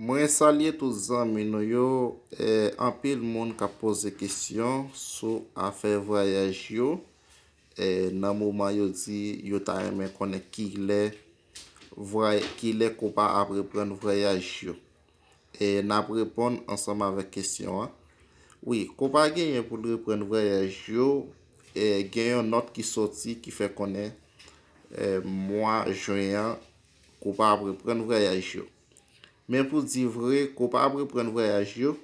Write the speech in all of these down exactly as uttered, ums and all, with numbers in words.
Mwen salye tout zanmi nou yo. Eh, anpil moun k ap poze kesyon sou afè vwayaj yo. Eh, nan moman yo di yo ta renmen konnen kilè vway-, kilè Copa ap reprann vwayaj yo. Eh, n ap reponn ansanm avèk kesyon an. Wi, Copa genyen pou l reprann vwayaj yo. Eh, gen yon nòt ki soti ki fè konnen, eh, mwa jen an, Copa ap reprann vwayaj yo. Men pou di vre, Copa ap reprann vwayaj yo.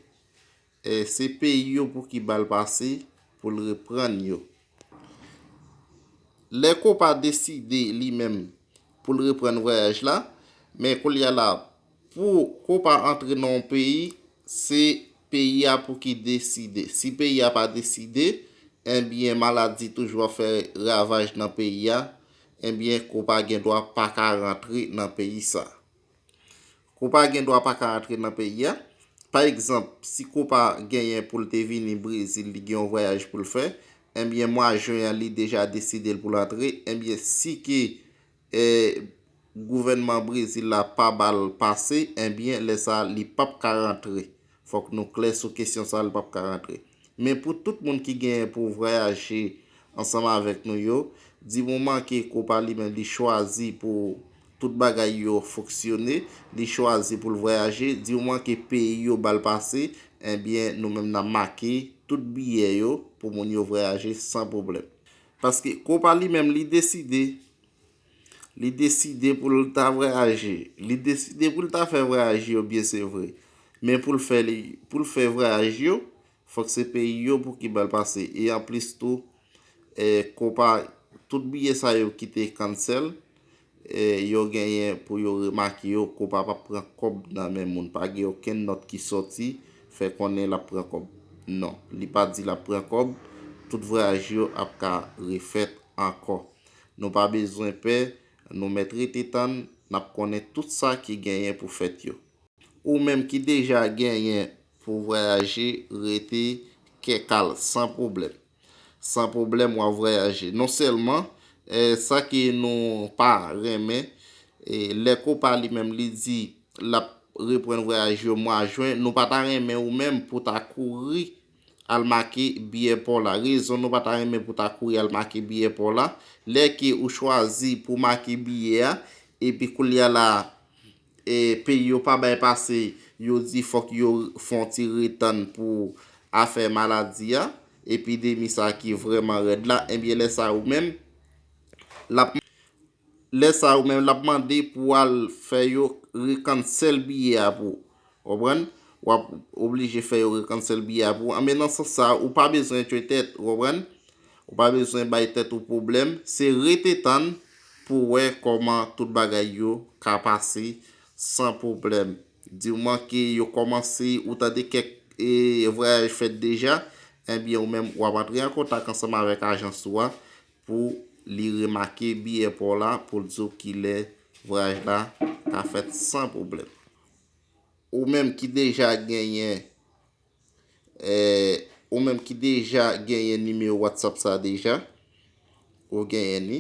Eh, se peyi yo pou ki ba l pase pou l reprann yo. Lè Copa deside li menm pou l reprann vwayaj la, men kounye a la, pou Copa antre nan yon peyi, se peyi a pou ki deside. Si peyi a pa deside, enbyen maladi toujou ap fè ravaj nan peyi a, enbyen Copa gen dwa pa ka rantre nan peyi sa. Copa gen dwa pa ka antre nan peyi a. Pa egzanp, si Copa genyen pou l te vini Brezil, li gen yon vwayaj pou l fè, enbyen mwa jen an li deja deside l pou l antre, enbyen si ke, eh, gouvènman Brezil la pa ba l pase, enbyen lè sa a li p ap ka rantre. Fòk nou klè sou kesyon sa a, li p ap ka rantre. Men pou tout moun ki genyen pou vwayaje ansanm avèk nou yo, di moman ke Copa li menm li chwazi pou tout bagay yo fonksyone, li chwazi pou l vwayaje, di moman ke peyi yo ba l pase, enbyen nou menm n ap make tout biyè yo pou moun yo vwayaje san pwoblèm. Paske Copa li menm li deside, li deside pou l ta vwayaje, li deside pou l ta fè vwayaj yo byen se vre. Men pou l fè li, pou l fè vwayaj yo, fòk se peyi yo pou ki ba l pase. E anplis tou, eh, Copa, tout biyè sa yo ki te cancel, eh, yo genyen pou yo remake yo, Copa p ap pran kòb nan men moun. Pa gen okenn nòt ki sòti fè konnen l ap pran kòb. Non, li pa di l ap pran kòb. Tout vwayaj yo ap ka refèt ankò. Nou pa bezwen pè, nou mèt rete tann, n ap konnen tout sa ki genyen pou fèt yo. Ou menm ki deja genyen pou vwayaje, rete kè kal, san pwoblèm. San pwoblèm, w ap vwayaje. Non sèlman, eh, sa ke nou pa renmen, eh, lè Copa li menm li di l ap reprann vwayaj yo mwa jen, nou pa ta renmen ou menm pou ta kouri al make biyè pa w la. Rezon nou pa ta renmen pou ta kouri al make biyè pa w la, lè ke ou chwazi pou make biyè a, epi kounye a la, e, peyi yo pa bay pase, yo di fòk yo fè yon ti retann pou afè maladi a, epidemi sa ki vrèman rèd la, enbyen lè sa ou menm, l ap, lè sa ou menm l ap mande pou w al fè yo rekansèl biyè a pou ou. Konprann? W ap oblije fè yo rekansèl biyè a pou ou. Anben nan sans sa, ou pa bezwen tchwe tèt, ou konprann? Ou pa bezwen bay tèt ou pwoblèm, se rete tann pou w wè kòman tout bagay yo ka pase san pwoblèm. Di moman ke yo kòmanse, ou tande kèk, e, vwayaj fèt deja, enbyen ou menm w ap antre an kontak ansanm avèk ajans ou a pou li remake biyè pa w la pou l di w kilè vwayaj la ka fèt san pwoblèm. Ou menm ki deja genyen, eh, ou menm ki deja genyen nimewo WhatsApp sa deja, ou genyen li,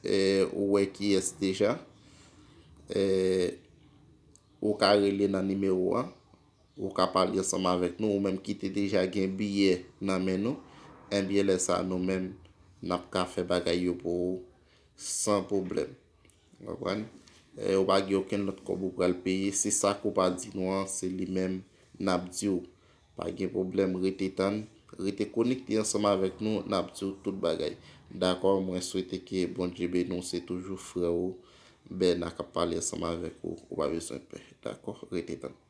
eh, ou wè kiyès deja, eh, ou ka rele nan nimewo a, ou ka pale ansanm avèk nou, ou menm ki te deja gen biyè nan men nou, enbyen lè sa a nou menm, n ap ka fè bagay yo pou ou san pwoblèm. Ou konprann? Eh, ou pa gen okenn lòt kòb ou pral peye. Se sa Copa di nou an, se li menm n ap di w. Pa gen pwoblèm, rete tann, rete konekte ansanm avèk nou, n ap di w tout bagay. Dakò, mwen swete ke Bondye beni w, se toujou frè ou, Bèna k ap pale ansanm avèk ou, ou pa bezwen pè. Dakò, rete tann.